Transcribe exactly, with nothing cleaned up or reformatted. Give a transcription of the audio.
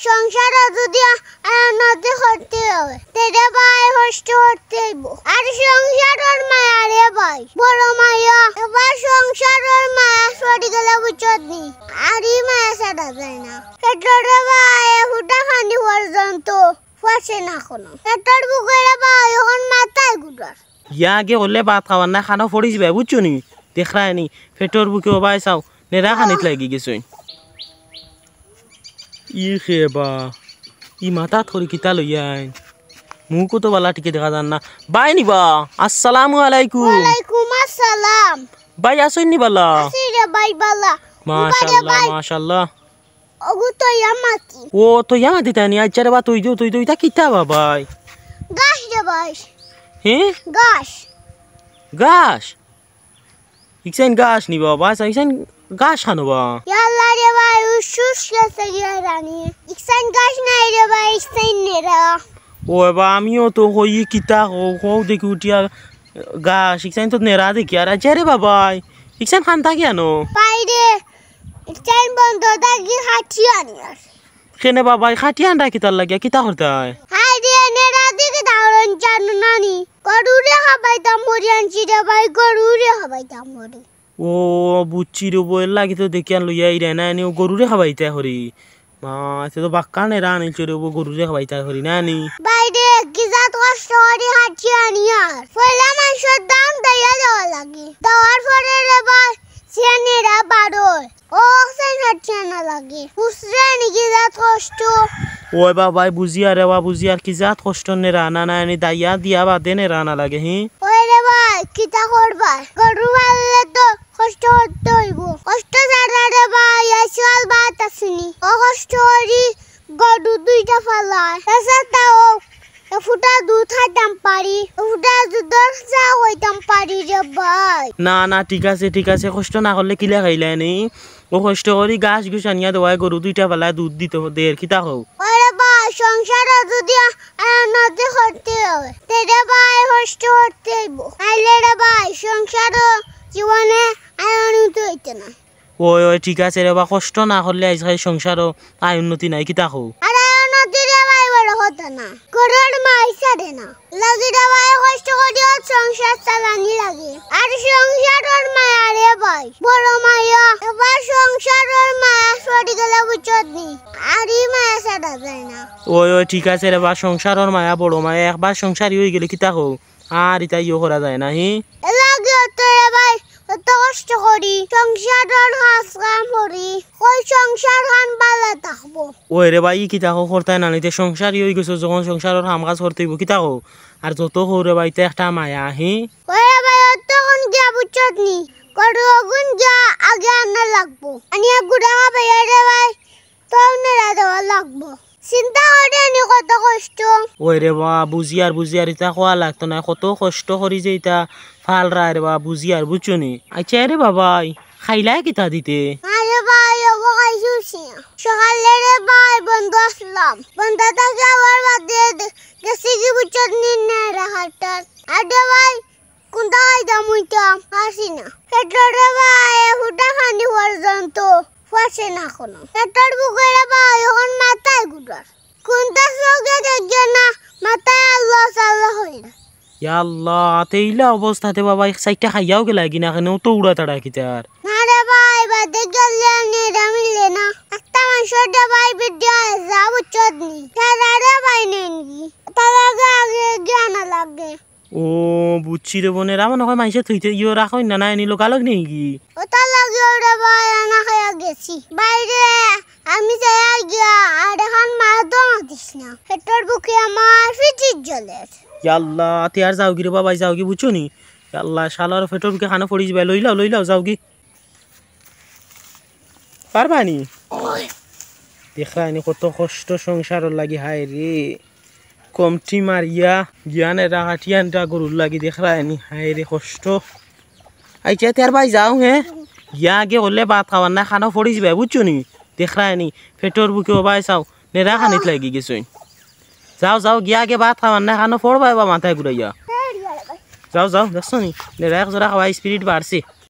সংসারো যদি আ-, উন্নতি করতে অয়, তে রে ভাই কষ্ট করতে অইবো। আর সংসারর মায়া রে ভাই, বড় মায়া। এবার সংসারর মায়া সরি গেলে বুঝছত নি, আর ই মায়া ছাড়া যায় না। পেটর রে ভাই, ফুটা খানি পর্যন্ত পচে না কোনো। পেটর ভুকে রে ভাই, অখন মাথায় ঘুরার। ইয়া আগে অইলে ভাত খাওয়ার না, খানো পড়ি যাইবা, বুঝছো নি? দেখরায় নি, পেটর ভুকে ও ভাই চাও, নেড়া খানিত লাগি গেছইন। ই খে বা, ই মাথাত করি কিতা লইয়া আইন? মুখও তো বালা টিকে দেখা যার না। ভাই নি বা, আসসালামু আলাইকুম। ওয়ালাইকুম আসসালাম। ভাই আছইন নি বালা? আছি রে ভাই বালা। মাশাআল্লাহ, ভাই। মাশাআল্লাহ। ওগু তো ইয়া মাটি। ও, তো ইয়া মাটি তাই নি? আচ্ছা রে বা, তুই দে, তুই দে, ইটা কিতা বা ভাই? ঘাস রে ভাই। হে? ঘাস। ঘাস? ইকসাইন ঘাস নি বা, ইকসাইন ঘাস খানো বা? ইয়াল্লা রে ভাই, উসুস গেছে গিয়া রানি। ইকসাইন ঘাস নাই রে ভাই, ইকসাইন নেড়া। ও বা, আমিও তো কই কিতা কও, কও দেখি উঠিয়া ঘাস, ইকসাইন তো নেড়া দেখি। আর আচ্ছা রে বা ভাই, ইকসাইন খান্তা কিয়ানো? বাইরে, ইকসাইন বন্ধ থাকি খাটি আনিয়ার। কেনে বা ভাই, খাটি আনরা কিতার লাগিয়া, কিতা করতায়? হায় রে, নেড়া দেখি দাঁড়ন জানো নানি। গরুরে খাবাইতাম করি আনছি রে ভাই, গরুরে খাবাইতাম করি। ও, বুঝছি রে বা, এর লাগি তো দেখি আন লইয়া আইরায় না, এনে ও গরুরে খাবাইতায় করি। মা, এতে তো বাক্কা নেড়া আনিলছো রে বা, গরুরে খাবাইতায় করি না নি? বাইরে, কি জাত কষ্ট করি খাটি আনিয়ার। পয়লা মানষর দাম দেইয়া দেওয়া লাগে। দেওয়ার পরে রে ভাই, সে নেড়া বারোয়। ও, অক্সিজেন হাঁটিয়া না লাগে। বুঝরে নি কি জাত কষ্ট? ওই বাবাই, বুঝিয়ার রে বা, বুঝিয়ার কি জাত কষ্ট নেড়া না, না, এনে দাইয়া দিয়া বাদে নেড়া না লাগে, হি? ওই রে ভাই, কিতা করবায়? গরু পাললে তো কষ্ট করতে অইবো। কষ্ট ছাড়া রে ভাই, আজকাল বাত আছেনি। ও কষ্ট করি গরু দুইটা ফালায়। এসাদা ও এ ফুটা দুধ খাইতাম পারি, এ ফুটা দুধর চা খাইতাম পারি রে ভাই। না, না, ঠিক আছে, ঠিক আছে, কষ্ট না করলে কিলা খাইলায় নি? ও কষ্ট করি ঘাস ঘুস আনিয়া দেওয়ায় গরু দুইটা ফালায় দুধ দিত দের, কিতা কও? ওরে ভাই, সংসারো যদি আ-, উন্নতি করতে অয়, তে রে ভাই কষ্ট করতে অইবো। নাইলে রে ভাই, সংসারো জীবনে আর উন্নতি অইতো না। ওই, ওই, ঠিক আছে রে বা, কষ্ট না করলে আইজকাইল সংসারো আয় উন্নতি নাই, কিতা কও? আর আয় উন্নতি রে ভাই, বড় কথা না। ঘরর মাই ছাড়ে না। লাগি রে ভাই, কষ্ট করিও সংসার চালানি লাগে। আর সংসারর মায়া রে ভাই, বড় মায়া। এবার সংসারর মায়া সরি গেলে বুঝছত নি, আর ই মায়া ছাড়া যায় না। ওই, ওই, ঠিক আছে রে বা, সংসারর মায়া বড় মায়া। একবার সংসারী অই গেলে কিতা কও? আর ইতা ইয়ো করা যায় না, হি? এর লাগি অত রে ভাই, অত কষ্ট করি, সংসারর কাজ কাম করি, কই সংসার খান বালা থাকবো? ওই রে ভাই, ই কিতা কও, করতায় না নিতে সংসারী অই গেছো যখন সংসারর কাম কাজ করতে অইবো, কিতা কও? আর যত কও রে ভাই, ইতা একটা মায়া, হি? ওই রে ভাই, অত কোন গিয়া বুঝছত নি? গরু অগুন গিয়া আগে আনা লাগবো। আনিয়া গুড়া খাবাইয়া রে ভাই, তখন নেড়া দেওয়া লাগবো। চিন্তা করে নি কত কষ্ট। ওই রে বা, বুঝিয়ার, বুঝিয়ার, ইতা কওয়া লাগতো নায়, কত কষ্ট করি যে ইতা ফালরায় রে বা, বুঝিয়ার, বুঝছো নি? আচ্ছা রে বাবাই, খাইলায় কিতা দিতে? আরে ভাই, অবো খাইছি। সকালে রে ভাই, বন্ধ আসলাম। বন্ধ থাকি আবার বাদে দে-, গেছি কি বুঝছত নি নেড়া হাটার। আরে ভাই, কুনটা খাইতাম অইতাম, খাসি না। পেটর রে ভাই, ফুটা খানি পর্যন্ত পচে না কোনো। পেটর ভুকে রে ভাই, অখন মাথায় ঘুরার। কুনটা চউখে দেখে না, মাথায় আল্লাহ সাল্লাহ অইরা। ইয়া আল্লাহ, তে ইলা অবস্থাতে বাবা, এক সাইডটা খাইয়াও গেলা কি না, কেনে অত উড়া তাড়া কিতার? না রে ভাই, বাদে গেলে আর নেড়া মিলে না। একটা মানষর রে ভাই, বিদ্যা যা বুঝছত নি। তারা রে ভাই নেই নি। তার আগে আগে গিয়া না লাগে। ও, বুঝছি রে বোন, এরা মনে হয় মাইনষে থইতে ইয়ো রাখইন না, না, এনি লোকালোক নেই কি? ওটা লাগে ওরে ভাই, আনা খাইয়া গেছি। বাইরে আমি যাইয়া গিয়া, আর এখন মা তো মাতিস না। পেটর ভুকে আমার ফিটির জ্বলের। ইয়াল্লা, তে আর যাওগি রে বাবাই, যাওগি, বুঝছো নি? ইয়াল্লা, শালার পেটর ভুকে খানো পড়ি যাবে। লইলাও, লইলাও, যাওগি। পারবা নি? দেখরা নি কত কষ্ট সংসারর লাগি, হায় রে। কমটি মারিয়া গিয়ানে রাখাটিয়ানটা গরুর লাগি, দেখরা নি, হায় রে কষ্ট। আইচ্ছা, তে আর ভাই যাও, হে। গিয়া আগে করলে ভাত খাওয়ার না, খানো পড়ি যাবে, বুঝছো নি? দেখরা নি, পেটর ভুকে ও ভাই চাও, নেড়া খানিত লাগি গেছইন। যাও, যাও, গিয়া আগে ভাত খাওয়ার না, খানো পড়বায় বা মাথায় ঘুরাইয়া। যাও, যাও, দেখছো নি? নেড়া এক জোড়া খাওয়া স্পিরিট বাড়ছে।